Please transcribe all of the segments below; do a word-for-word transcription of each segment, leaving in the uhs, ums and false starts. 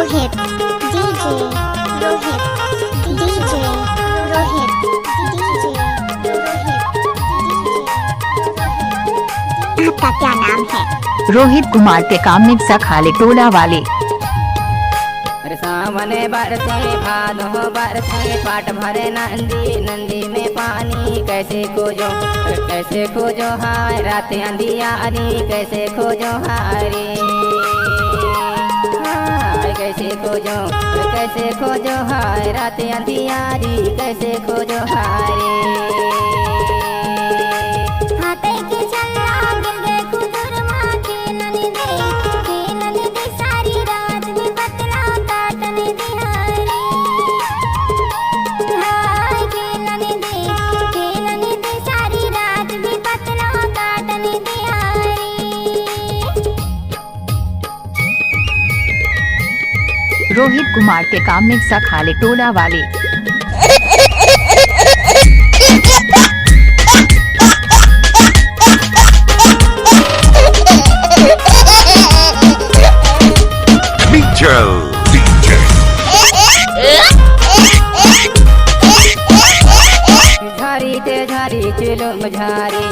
Rohit, DJ Rohit, DJ Rohit, DJ Rohit, DJ Rohit. आपका क्या नाम है? रोहित कुमार टेकाम, निकसा खाले टोला वाले। अरे सावन बरसे भादो बरसे, पाट भरे नंदी, नंदी में पानी कैसे खोजो, कैसे खोजो हाय रात अंधियारी, कैसे खोजो हाय रे। हाय कैसे खोजो, कैसे खोजो हाय रात अंधियारी, कैसे खोजो हाय रे। हाथे के छल्ला गिर गए खुदुर माँ, खेलन दे, खेलन दे सारी रात में पतला काटन दे हाय रे। हाय खेलन दे, खेलन दे सारी रात में पतला काटन दे हाय रे। रोहित कुमार टेकाम, निकसा खाले टोला वाले। Mitchell DJ. झारी ते झारी चुलुम झारी,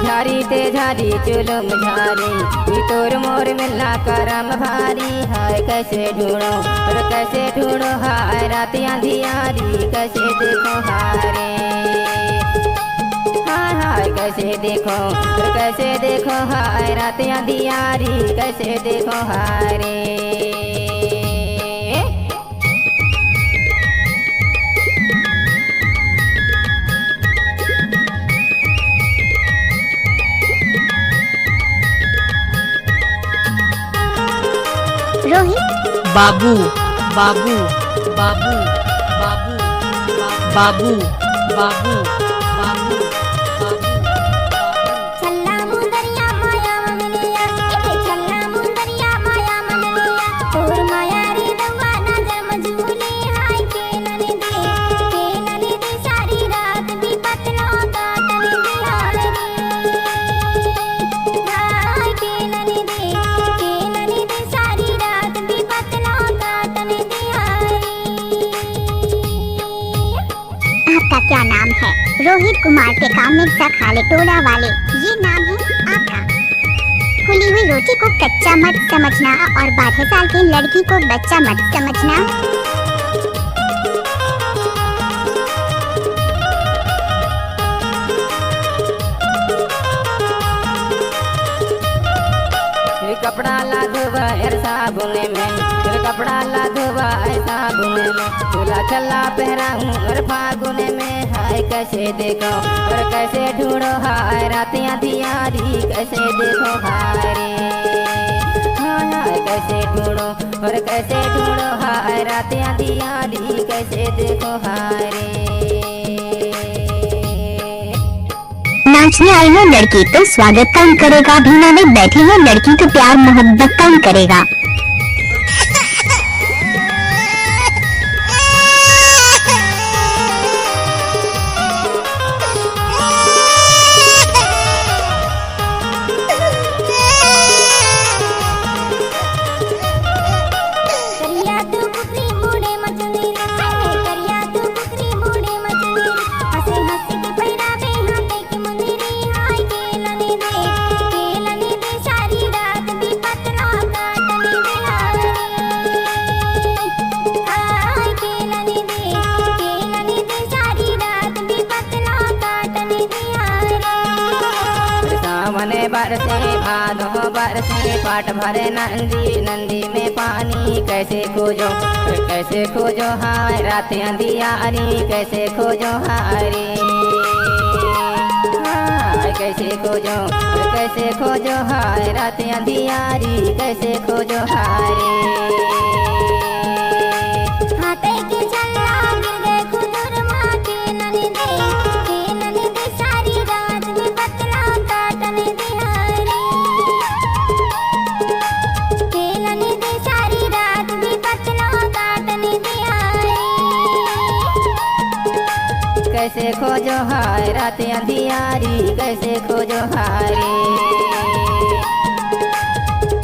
झारी ते झारी चुलुम झारी, ई तोर मोर मिलना करम भारी। हाय कैसे ढूंढो और कैसे ढूंढो हाय रात अंधियारी, कैसे देखो हाय रे। हाय हाय कैसे देखो और कैसे देखो हाय रात अंधियारी, कैसे देखो हाय रे। रोहित। बाबू, बाबू, बाबू, बाबू, बाबू, बाबू, बाबू, बाबू। छल्ला मुंदरिया माया मंगलिया, ए छल्ला मुंदरिया माया मंगलिया, तोर माया रे दवा नजर मजूले, हाय खेलन दे, खेलन दे सारी रात भी पतला काटन दे हाय रे। हाय खेलन दे, खेलन दे सारी रात भी पतला काटन दे हाय रे। आपका क्या नाम है? रोहित कुमार टेकाम, निकसा खाले टोला वाले, ये नाम है आपका। फूली हुई रोटी को कच्चा मत समझना और बारह साल की लड़की को बच्चा मत समझना। फिर कपड़ा ला धोबा हर साबुन में, फिर कपड़ा ला धोबा हर साबुन में, चोला छल्ला पहरा हूँ हर फागुन में। हाय कैसे देखो और कैसे ढूंढो हाय रात अंधियारी, कैसे देखो हाय रे। हाय हाय कैसे ढूंढो और कैसे ढूंढो हाय रात अंधियारी, कैसे देखो हाय रे। नाचने आई हो लड़की तो स्वागत कौन करेगा, भीना में बैठी हो लड़की तो प्यार मोहब्बत कौन करेगा। करिया तू कुकरी मुड़े मचुंदी रे, हाय रे, करिया तू कुकरी मुड़े मचुंदी रे। हंसे हंसे के पैरा बे हाथे के मुंदरी, हाय खेलन दे, खेलन दे सारी रात भी पतला काटन दे हाय रे। हाय खेलन दे, खेलन दे सारी रात भी पतला काटन दे हाय रे। सावन बरसे भादो बरसे, पाट भरे नंदी, नंदी में पानी कैसे खोजो, कैसे खोजो हाय रात अंधियारी, कैसे खोजो हाय रे। हाय कैसे खोजो, कैसे खोजो हाय रात अंधियारी, कैसे खोजो हाय रे। हाथे के छल्ला गिर गए खुदुर माँ, खेलन दे, खेलन दे सारी रात में पतला काटन दे हाय रे। खेलन दे सारी रात भी पतला काटन दे हाय रे। कैसे खोजो हाय रात अंधियारी, कैसे खोजो हाय रे।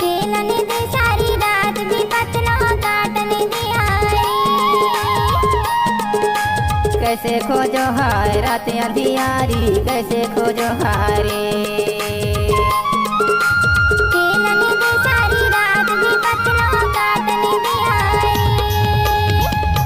खेलन दे सारी रात भी पतला काटन कैसे खोजो हाय रात अंधियारी, कैसे खोजो हाय रे।